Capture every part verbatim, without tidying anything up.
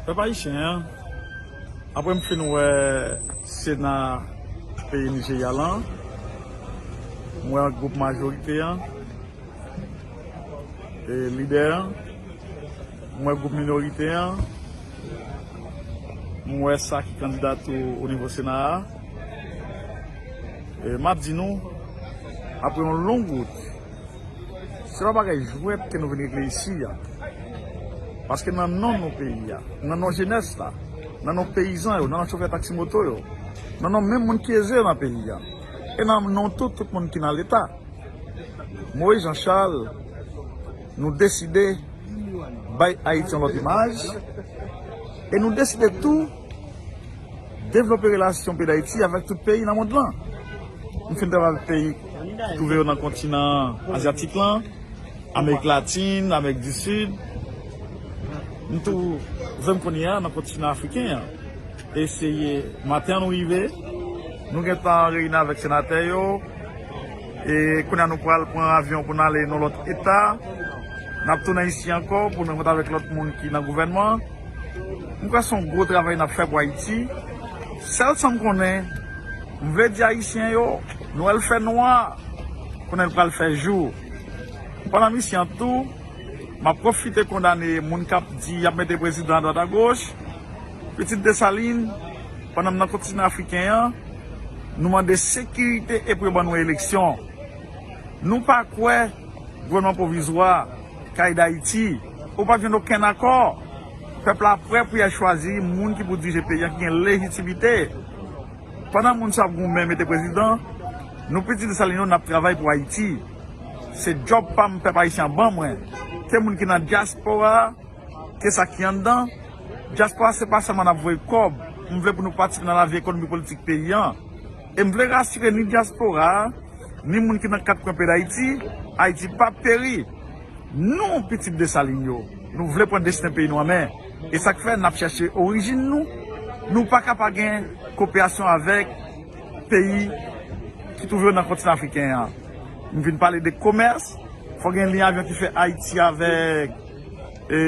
Pèp ayisyen an, apre m fin wè Sena peyi Nijerya lan, m wè gwoup majorite an, e lidè an, m wè gwoup minorite an, m wè sa ki kandida tou o nivo Sena a. E m ap di nou, apre yon long wout, se pa bagay jwèt ke nou vin regle isi a. Paske nan non nou peyi a, nan non jenès la, nan non peyizan yo, nan non chofè taksi moto yo, nan non menm moun ki eze yo nan peyi a, e nan non tout, tout moun ki nan Leta, Moïse Jean Charles, nou deside bay Ayiti yon lòt imaj, e nou deside tou devlope relasyon peyi Dayiti avèk tout peyi nan mond lan. M fin travay avèk peyi ki twouve yo nan kontinan azyatik lan, Amerik Latin, Amerik di Sid. M twouve m kounye a nan kontinan afriken an. Eseye, maten an nou rive, nou gentan reyini avèk senatè yo, e kounye a nou pral pran avyon pou n ale nan lòt eta. N ap tounen isi ankò pou nou rankontre avèk lòt moun ki nan gouvènman. M kwè se yon gwo travay n ap fè pou Ayiti. Sèl sa m konnen, m vle di Ayisyen yo, nou wè l fè nwa, konnen l pral fè jou. Pandan m isi an tou, m ap pwofite kondane moun k ap di y ap mete prezidan adwat agoch. Pitit Desalin, pandan m nan kontinan afriken an, nou mande sekirite epi yo ban nou eleksyon. Nou pa kwè gouvènman pwovizwa k ede Ayiti. Ou p ap jwenn okenn akò. Pèp la prè pou y al chwazi moun ki pou dirije peyi a, ki gen lejitimite. Pandan moun sa ap goumen mete prezidan, nou pitit Desalin yo, n ap travay pou Ayiti. Se djòb pa m pèp ayisyen an ban mwen. Ke moun ki nan dyaspora, ke sa ki anndan. Dyaspora se pa sèlman n ap voye kòb. M vle pou nou patisipe nan lavi ekonomik politik peyi an. E m vle rasire ni dyaspora a, ni moun ki nan kat kwen peyi Dayiti, Ayiti p ap peri. Nou, pitit Desalin yo, nou vle pran desten peyi nou an men. E sa k fè n ap chèche orijin nou. Nou pa ka pa gen koperasyon avèk peyi ki twouve yo nan kontinan afriken an. M vin pale de komès, fò gen liy avyon ki fè Ayiti avèk, e,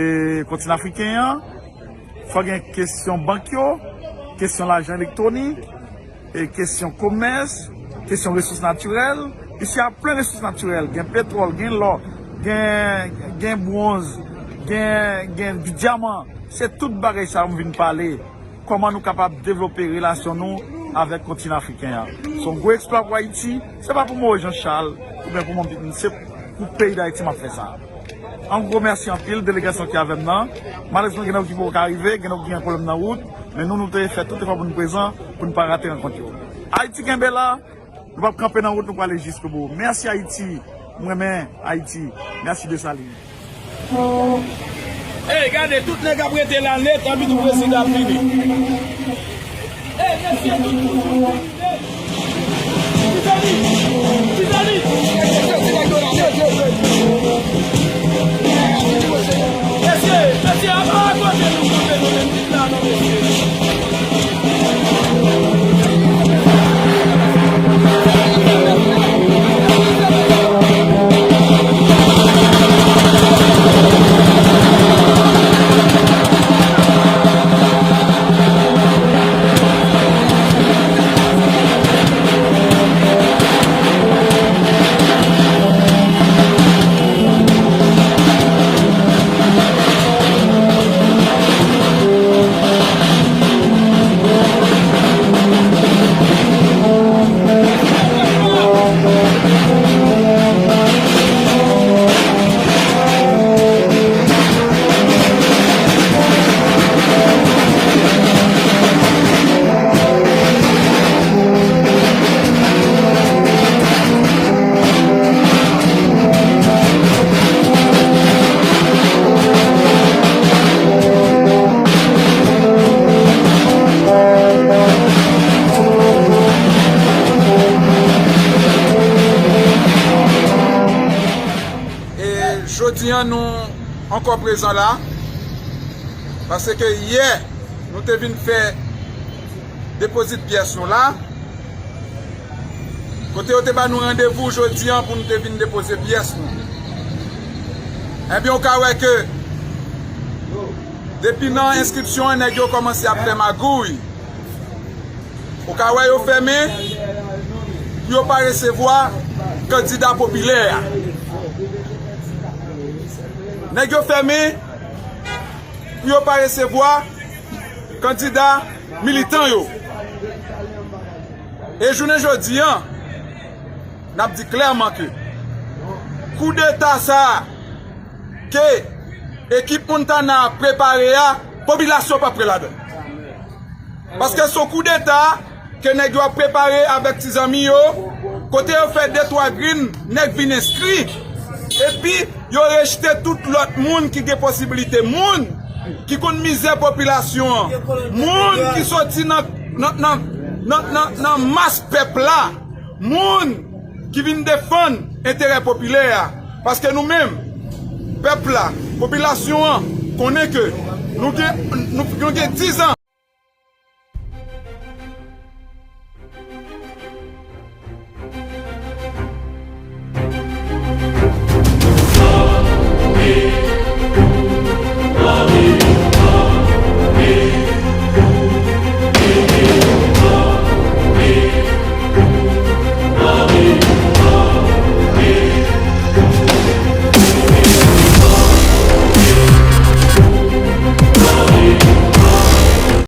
kontinan afriken an, fò gen kesyon bank yo, kesyon lajan elektwonik, e, kesyon komès, kesyon resous natirèl. Isi a plen resous natirèl, gen petwòl, gen lò, gen, gen bwonz, gen, gen dyaman. Se tout bagay sa yo m vin pale. Kòman nou kapab devlope relasyon nou avèk kontinan afriken an. Se yon gwo eksplwa pou Ayiti, se pa pou Moïse Jean Charles oubyen pou Mòmpitin, se pou peyi Dayiti m ap fè sa. An gwo, mèsi anpil delegasyon ki avè m nan. Malerezman, gen nèg ki poko ka rive, gen nèg ki gen pwoblèm nan wout, men nou, nou te fè tout efò pou nou prezan, pou nou pa rate rankont yo. Ayiti kenbe la, nou p ap kanpe nan wout, nou prale jiskobou. Mèsi Ayiti, m renmen Ayiti. Mèsi Desalin. Ey, gade, tout nèg ap rete la nèt, anpi tou prezidan ap vini. Ey, mesye, tout moun ap vini. Titanic! Titanic! Mesye, mesye, apa kote nou kanpe nou menm? E jodi a, nou ankò prezan la, paske yè, nou te vin fè depozit pyès nou la, kote yo te ba nou randevou jodi a pou nou te vin depoze pyès nou. Ebyen, ou ka wè ke Depi nan enskripsyon an, nèg yo kòmanse ap fè magouy. Ou ka wè yo fèmen pou yo pa resevwa kandida popilè a. Nèg yo fèmen pou yo pa resevwa kandida militan yo. E jounen jodi an, n ap di klèman ke koudeta sa a ke ekip Montana ap prepare a, popilasyon pa pre ladan l. Paske se yon koudeta ke nèg yo ap prepare avèk ti zanmi yo, kote yo fè de twa grenn nèg vin enskri, epi yo rejte tout lòt moun ki gen posiblite, moun ki konn mizè popilasyon an, moun ki soti nan, nan, nan, nan, nan, nan mas pèp la, moun ki vin defann enterè popilè a. Paske nou menm, pèp la, popilasyon an, konnen ke nou gen, nou, nou gen diz an.